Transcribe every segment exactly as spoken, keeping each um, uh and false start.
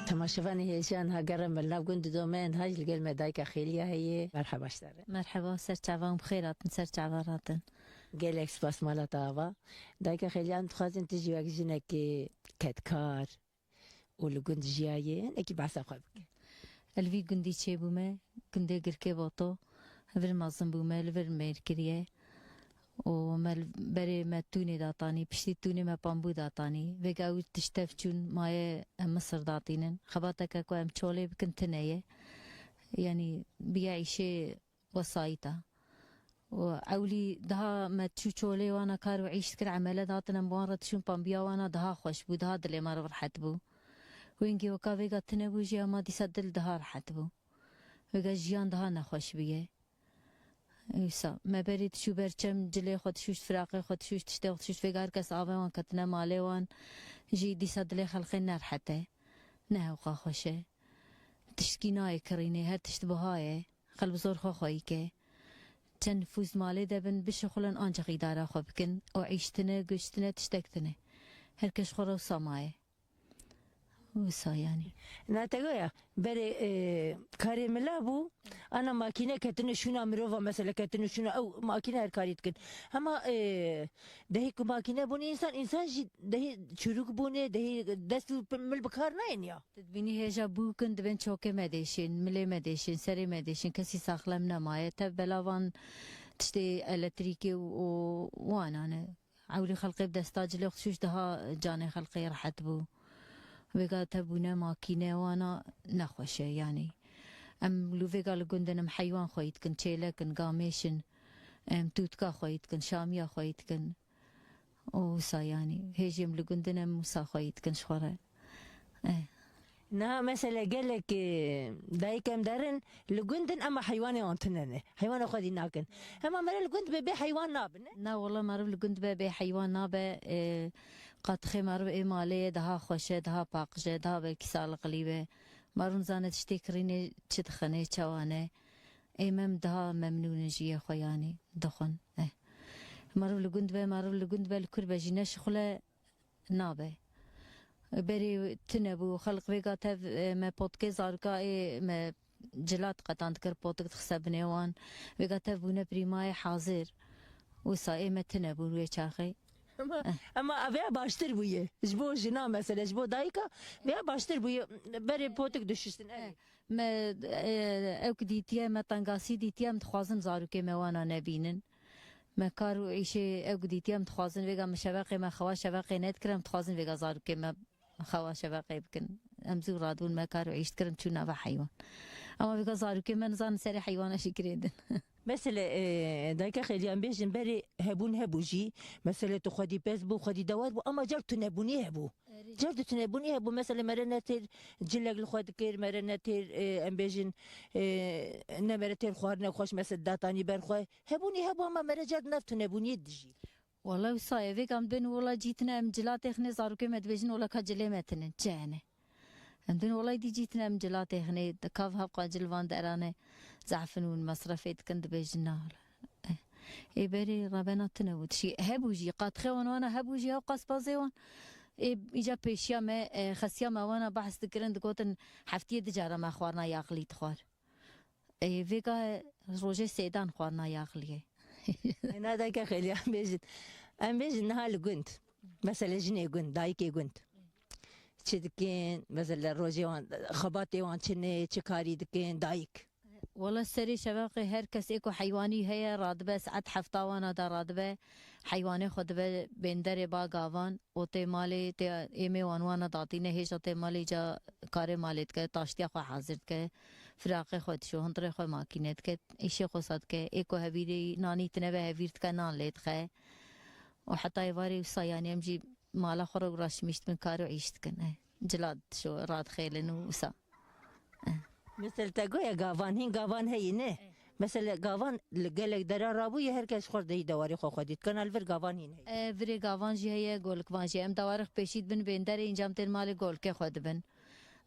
Temaşevanê hêja, niha gerê me li nav gund didome, niha jî li gel me dayika Xêliya heye. Merheba ji te re. Merheba, ser çavan bi xêr hatin, ser çavan hatin. Gelek spas mala te ava. Dayika Xêliya, em dixwazin tu jî wek jinekê kedkar û li gund jiyayê hinekî behsa xwe bike. Ez li vî gundî çêbûme, gundê Girkê Boto, vir mezin bûme, li vir mêr kiriye. û me li berê me tûnê datanî, piştî tûnê me pambû datanî. Vêga ew tişt tev çûn maye em Misir datînin. Xebateke ku em çolê bikin tune ye. Yanî biya îşê wesayîta. Û ewlî daha me çû çolê wana kar û îş dikir, emele datin em bi wan re dişûn pambiya wana daha xweş bû, daha dilê me re rehet bû. Wêngê weka vêga tune bû jî, ema dîsa dil daha rehet bû. Vêga jiyan daha nexweş bûye. Wisa me berê dişû ber çem, cilê xwe dişûşt, firaqê xwe dişûşt, tiştê xwe dişûşt, vêga her kes avê wan ketine malê wan. Jî dîsa dilê xelqê nerhete. Ne hewqa xweş e. Tiştkî nayê kirînê, her tişt buha ye. Xelk bi zor xwe xweyî ke. Çend nifûs malê de bin, bişixulin, ancax îdara xwe bikin. O îştine, goştine, tiştek tine. Her kes xwe rewsa maye. Wisa yanî. Na te goya, berê, e, karê mila bû, ana makîne ketine şûna mirova, mesela ketine şûna ew makîne her karî dikin. Hema, e, dehî ku makîne bûne însan, însan jî dehî çûrûk bûne, dehî dest û mil bi kar nayên ya. Tu dibînî hêja bûkin dibên çokê me dêşên, milê me dêşên, serê me dêşên, kesî saxlem nemaye. Tev bela van tiştê elektrîkê û, û wanan e. Ewlî xelqê bi desta cilê xwe dişûşt, daha canê xelqê rehet bû. Vêga tevbûne makîne wana nexweş e, yanî. Em li vêga li gund in, em heywan xweyî dikin, çêlek in, gamêş in, em tûtka xweyî dikin, şamiya xweyî dikin. Û wisa, yanî, hêjî em li gund in, em wisa xweyî dikin ji xwe re. Eh. Niha mesele gelek, e, dayik em derin, li gund in, ema heywanê wan tune ne. Heywana xwedî nakin. Hema mere li gund be, bê heywan nabe, ne? Na, wela meriv li gund be, bê heywan nabe. E, qatixê meriv ê malê ye, daha xweş e, daha paqij e, daha belkî saliqlî be. Meriv nizane tiştê kirînê çi dixine, çawa ne. Ê mem daha memnûn in ji yê xwe, yanî, dixwin. Eh. Meriv li gund be, meriv li gund be, li kur be jî ne şixule, nabe. Berê tune bû, xelq vêga tev, e, me potikê zaroka ê me cilat qetan dikir, potik dixise binê wan. Vêga tev bûne prîmayê hazir. Wisa ê me tune bûn wê çaxê. Ama, ama vêya baştir bûye. Ji bo jina mesele, ji bo dayika vêya baştir bûye. Berê potik dişiştin, evet. Me, e, ew ku dîtiye, me tengasî dîtiye, em dixwazin zarokê me wana nebînin. Me kar û îşê ew ku dîtiye, em dixwazin vêga me şeveqê me xewa şeveqê nedikir, em dixwazin vêga zarokê me xewa şeveqê bikin. Em zû radibûn, me kar û îş dikir, em çûn nava heywan. Ama vêga zarokê me nizanin serê heywana jî girêdin. Mesele, e, dayika Xêliya, em bêjin berê hebûn hebû jî, mesele tu xwedî pez bû, xwedî dewar bû, ama car tunebûnî hebû. Car tu tunebûnî hebû, mesele mere ne têr cilek li xwe dikir, mere ne têr, e, em bêjin, e, ne mere têr xwarine xweş, mesele datanî ber xwe. Hebûnî hebû, ama mere car di nav tunebûniyê dijî. Wala wisa ye, vêga em dibên wela cî tine, em cila têxinê, zarokê me dibêjin wela ka cilê me tinin, çi hene? Em dibên wela dî cî tine, em cila têxinê, di kav hevqa cil van derane, zehfin û mesrefê dikin, dibêjin na wela. Eh, ê berê rebena tune û dişî hebû jî, qatixê wan wana hebû jî, hewqa spazê wan. Ê, îca pêşiya me, e, xesiya me wana behs dikirin, digotin heftiyê du cara me xwarina yaxlî dixwar. Ê, vêga rojê sêdan xwarina yaxliyê. Ena dayika Xêliya em bêjin. Em bêjin niha li gund. Mesele jinê gund, dayikê gund. Çi dikin? Mesele rojê wan, xebatê wan çi ne, çi karî dikin, dayik? Wala serê şeveqê her kes ê ku heywanî heye radibe, saet hefta wana de radibe. Heywanê xwe dibe bênderê ba gavan. Û tê malê, tê êmê wan wana datîne, hêja tê malê ca karê malê dike, taştiya xwe hazir dike, firaqê xwe dişo, hundirê xwe makîne dike, îşê xwe sa dike, ê ku hevîrê nanî tine be hevîr dike, nan lê dixe. Û heta êvarê wisa, yanî em jî mala xwe re û raşimîş dibin, kar û îş dikin. Eh, cila dişo, radixêlin û wisa. Mesele te goya gavan, hîn gavan heyî ne? Eh. Mesele gavan li gelek dera rabûye, her kes xwe dehî dewarê xwe xwedî dikena, li vir gavan hîn heyî. Eh, virê gavan jî heye, golikvan jî. Em dewarê xwe pêşî dibin bênderê, înca em tên malê golikê xwe dibin.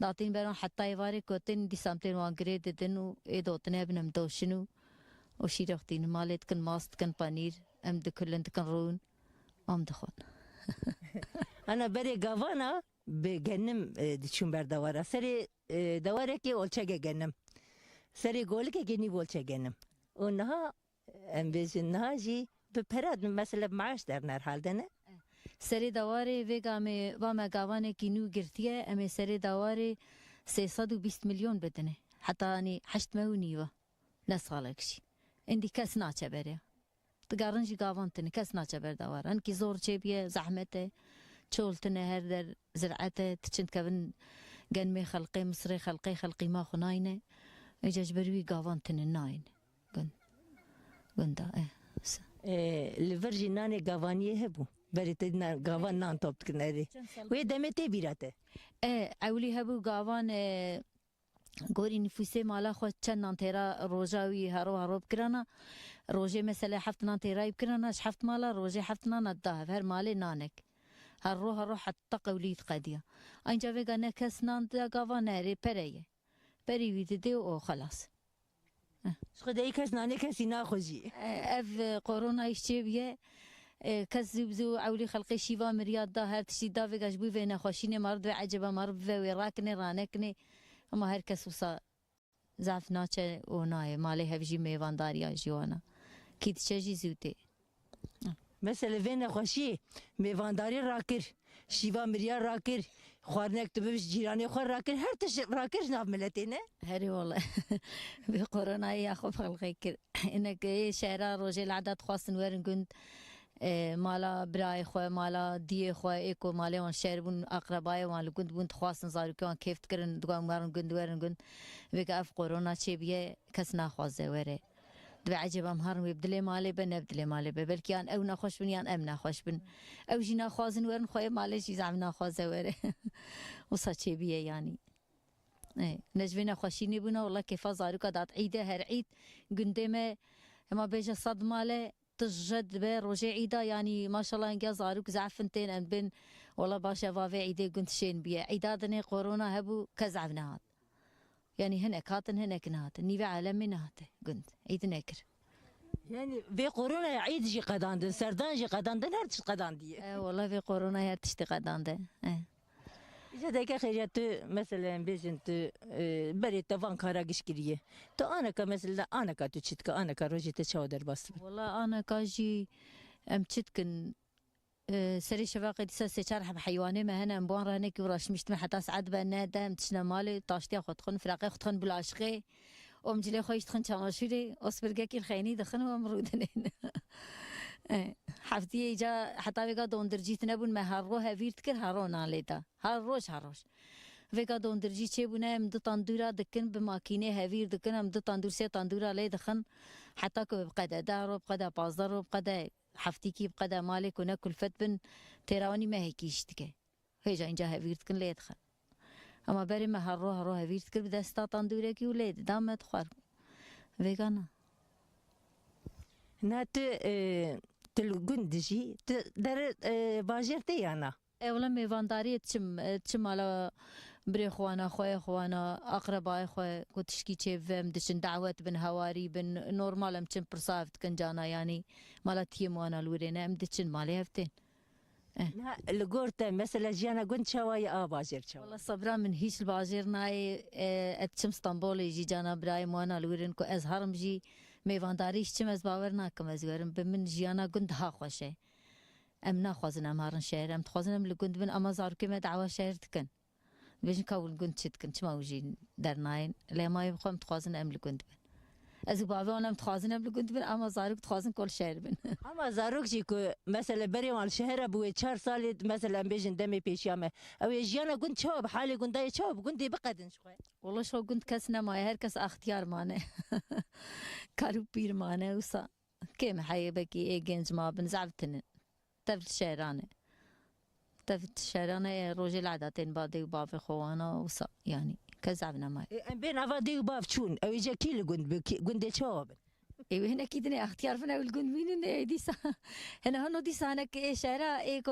Datîn beran heta êvarê ku tên dîsa em tên wan girê didin û ê dotine bin em doşin û, û şîrê xwe tînin malê dikin, mas dikin, penîr, em dikulin dikin rûn, em dixwin. Ana berê gavana, bi genim, e, diçûn ber dewara. Serê, e, dewarekê olçege genim. Serê golikekê nîv olçe genim. Û niha, em bêjin niha jî bi pera, mesela bi maaş derin herhalde ne? Serê dewarê vêga me, va me gavanekî nû girtiye, em ê serê dewarê sê sed û bîst milyon bidinê. Heta anî heşt meh û nîva. Ne salek jî. Endî kes naçe berê. Digerin jî gavan tine, kes naçe ber dewar. Hinkî zor çêbiye, zehmet e. Çol tine her der, zir'et e. Diçin dikevin genmê xelqê, misirê xelqê, xelqî ma xwe nayne. Îca ji ber wî gavan tine nayne. Gund. Gunda, e. S- E, li vir jî nanê gavaniyê hebû. Berê te na-, gavan nan top dikin erê. Wê demê tê bîra te. E, ewlî hebû gavan, e, gorî nifûsê mala xwe çend nan têra roja wî hero hero bikirana. Rojê mesela heft nan têra wî bikirana, ji heft mala rojê heft nan da hev, her malê nanek. Her ro her ro heta qewlî diqediya. Anca vêga ne kes nan da gava ne erê pere ye. Perî wî didê û xelas. Ji xwe deyî kes nanê kesî naxwe jî. Ev, e, korona îş çêbiye. E, kes zû bi zû ewlî xelqê şîva miriya da, her tiştî da, vêga ji bo vê nexweşînê mar divê eceba mar bive wê rakinê, ranekinê. Ama her kes wisa zaf naçe û nayê. Malê hev jî mêvandariya jî wana. Kî diçe jî zû tê. Mesela vê nexweşiyê mêvandarî rakir, şîva miriya rakir, xwarinek tu bibij cîranê xwe rakir, her tişt rakir ji nav miletê ne? Herê wele. Vê koronayê ya xwe bi xelqê kir. Hinek ê şehra rojê lada dixwastin werin gund, e, mala birayê xwe, mala diyê xwe, ê ku malê wan şer bûn, aqrebayê wan li gund bûn, dixwastin zarokê wan kêf dikirin, digotin werin gund, werin gund. Vêga ev korona çêbiye, kes naxwaze were. Divê ecêba em herin wê bi dilê malê be, ne bi dilê malê be. Belkî yan ew nexweş bin, yan em nexweş bin. Ew jî naxwazin werin, xweyê malê jî zehf naxwaze were. Wisa çêbiye yanî. Ê, ne ji vê nexweşînê bûna, wela kêfa zaroka dat. Îd e, her îd gundê me, hema bêje sed male, tij je dibe rojê îda, yanî maşallah engiya zarok zehf in tên em bên, wela baş e, va vê îdê gund şên biye. Îda dinê korona hebû, kes zehf nehat. Yanî hinek hatin, hinek nehatin. Nîvê alemê nehate gund. Îd nekir. Yanî vê koronaya îd jî qedandin, serdan jî qedandin, her tişt qedandiye. E, wela vê koronaya her tiştê qedande. E. Îca deke xêriya tu, mesela em bêjin tu, e, berê te van kara giş kiriye. Tu aneka mesela, aneka tu çi dike, aneka rojê te çawa derbas dibe? Wela aneka jî em çi dikin, e, serê şevaqê dîsa sê çar heb heywanê me hene, em bi wan re hinekî û raşmiştime heta saet be ne de em diçine malê, taştiya xwe dixwin, firaqê xwe dixwin bilaşixê. Û em cilê xwe jî dixwin çamaşûrê, û spirgekî li xeynî dixin û em rûdinên. E, heftiyê îca heta vêga dondircî tine bûn, me her ro hevîr dikir, her ro nan lê da. Her roj, her roj. Vêga dondircî çêbûne, em du tandûra dikin, bi makînê hevîr dikin, em du tandûr, sê tandûra lê dixin. Heta ku biqede deh ro, biqede pazdeh ro, biqede heftîkî, biqede malê ku ne kulfet bin, têra wanî mehekî îş dike. Hêja înca hevîr dikin lê dixin. Ama berê me her ro her ro hevîr dikir bi desta tandûrekî û lê dida me dixwar. Vêga na. Na tu, e, tu li gund dijî, tu dere, e, bajêr tê ya na? E, wela mêvandariyê diçim, e, diçim mala birê xwe wana, xweyê xwe wana, aqrebayê xwe ku tişkî çêbibe em diçin, dawet bin, hewarî bin, normal em çin pirsa ev dikin cana yanî mala tiyê min wana li wirê ne, em diçin malê hev tên. Eh. Niha li gor te mesela jiyana gund çawa ye, a bajêr çawa? Wala sebra min hîç li bajêr nayê, e, ez diçim Stenbolê jî cana birayê min wana li wir in ku ez herim jî mêvandarî jî çim ez bawer nakim ez werim. Bi min jiyana gund daha xweş e. Em naxwazin em herin şehir, em dixwazin em li gund bin, ama zarokê me dawa şehir dikin. Dibêjin ka hûn gund çi dikin, çima hûn jî dernayên? Lê em ê bixwe em dixwazin em li gund bin. Ez û bavê wan em dixwazin em li gund bin, ama zarok dixwazin ku li şehir bin. Ama zarok jî ku mesela berê wan li şehera bû wê çar salê, mesela em bêjin demê pêşiya me. Ew ê jiyana gund çawa bi halê gundayê çawa bi gundê biqedin ji xwe? Wala ji xwe gund kes nemaye, her kes extiyar mane. Kar û pîr mane wisa. Kêm heye, belkî ê genc mabin, zaf tinin. Tev li şehran e. Tev li şehran e, rojê lada tên ba dê û bavê xwe wana wisa, yanî, kes zaf nemaye. E, em bên ava dê û bav çûn, ew ê je kî li gund bi, kî, gundê çawa bin? Ê wê hinekî dinê extiyar bin, ew li gund bînin, ê dîsa. Hene hano dîsa hinek ê şehra, ê ku,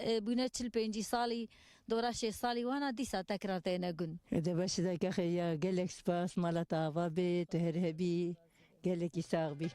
e, bûne çil pêncî salî, dora şêst salî wana dîsa tekrar têne gund. E de baş dayika xêriya, gelek spas, mala te ava bê, tu her hebî. Gelekî sax bî.